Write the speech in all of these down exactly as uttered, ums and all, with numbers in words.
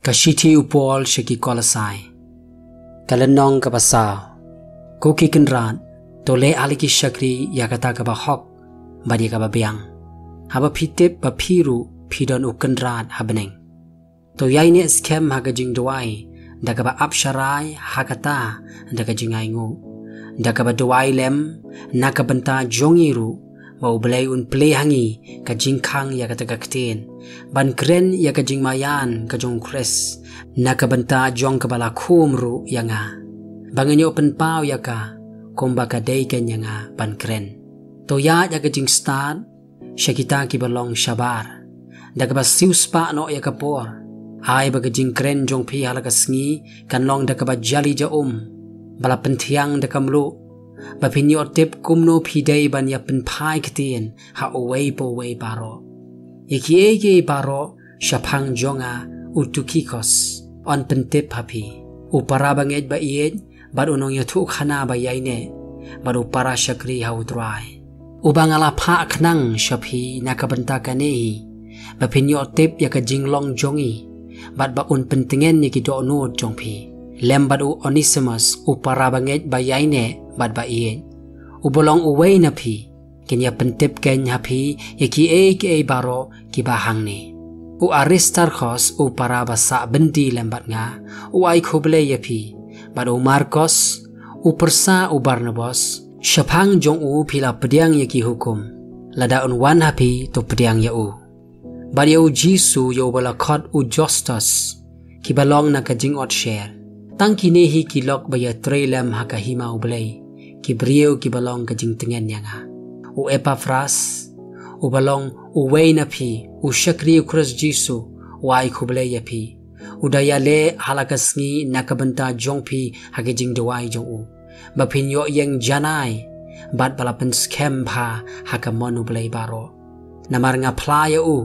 Ka shithi u Paul sha ki Kolosai. Ka lynnong kaba saw. Ko ki kynrad, to leh ha la ki shakri ïa kata kaba hok bad ïa kaba biang. Haba phi tip ba phi ruh phi don u kynrad ha bneng, to ïaineh skhem ha ka jingduwai da kaba ap sharai ha kata da ka jingainguh, da kaba duwai lem na ka bynta jong ngi ruh, ba U Blei un plie ha ngi ka jingkhang ïa kata ka ktien, ban kren ïa ka jingmaïan ka jong U Khrist na ka bynta jong kaba la khum ruh ïa nga, ba ngan ïoh pynpaw ïa ka kumba ka dei keiñ ïa nga ban kren. To ïaid ïa ka jingstad sha kita kiba long shabar, da kaba siewspah noh ïa ka por. Ai ba ka jingkren jong phi ha la ka sngi kan long da kaba jali ja um, ba la pynthiang da ka mluh, ba phin ïoh tip kumno phi dei ban ïa pynphai ktien ha uwei pa uwei baroh. Ïa kiei kiei baroh shaphang jong nga, u Tukhikos yn pyntip ha phi, u para bangeit ba ïeit bad u nongïathuhkhana ba ïaineh, bad u para shakri ha U Trai, uba nga la phah khnang sha phi na ka bynta kane hi, ba phin ïoh tip ïa ka jinglong jong ngi, bad ba un pyntngen ïa ki dohnud jong phi. Lem bad u Onesimus, u para bangeit ba ïaineh bad ba ïeit, uba long uwei na phi, kin ïa pyntip keiñ ha phi ïa kiei kiei baroh kiba hangne. U Aristarkhos, u para ba sah byndi lem bad nga, u ai khublei ïa phi, bad u Markos, u pyrsa u Barnabas, shaphang jong u phi la pdiang ïa ki hukum, lada un wan ha phi to pdiang ïa u. Bad ïa u Jisu, ïa uba la khot u Justus, kiba long na ka jingot sher. Tang kine hi ki lok ba ïatrei lem ha ka hima U Blei, ki briew kiba long ka jingtngen ïa nga. U Epafras, uba long uwei na phi, u shakri U Khrist Jisu, u ai khublei ïa phi. U da ïaleh ha la ka sngi na ka bynta jong phi ha ka jingduwai jong u, ba phin ïoh ïeng janai, bad ba la pynskhem bha ha ka mon U Blei baroh. Namar nga phla ïa u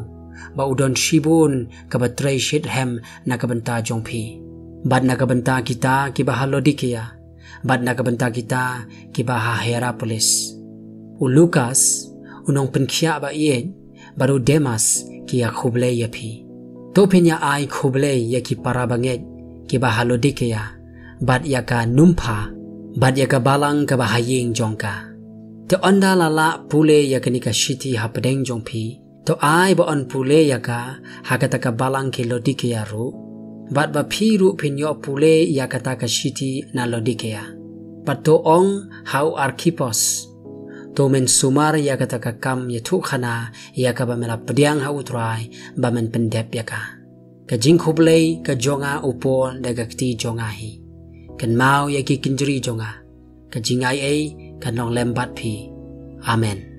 ba u don shibun kaba trei shitrhem na ka bynta jong phi, bad na ka bynta kita kiba ha Laodikea, bad na ka bynta kita kiba ha Hierapolis. U Lukas, u nongpynkhiah ba ïeit, bad u Demas ki ïa khublei ïa phi. To phin ïa ai khublei ïa ki para bangeit kiba ha Laodikea, bad ïa ka Numpha, bad ïa ka balang kaba ha ïing jong ka. Te ynda la lah pule ïa kane ka shithi hapdeng jong phi, to ai ba yn pule ïa ka ha kata ka balang ki Laodikea ruh, bad ba phi ruh phin ïoh pule ïa kata ka shithi na Laodikea. Bad to ong ha u Arkhipos, to men sumar ïa kata ka kam ïathuhkhana ïa kaba me la pdiang ha U Trai, ba men pyndep ïa ka. Ka jingkhublei ka jong nga u Paul da ka kti jong nga hi. Kynmaw ïa ki kynjri jong nga. Ka jingaiei kan long lem bad phi. Amen.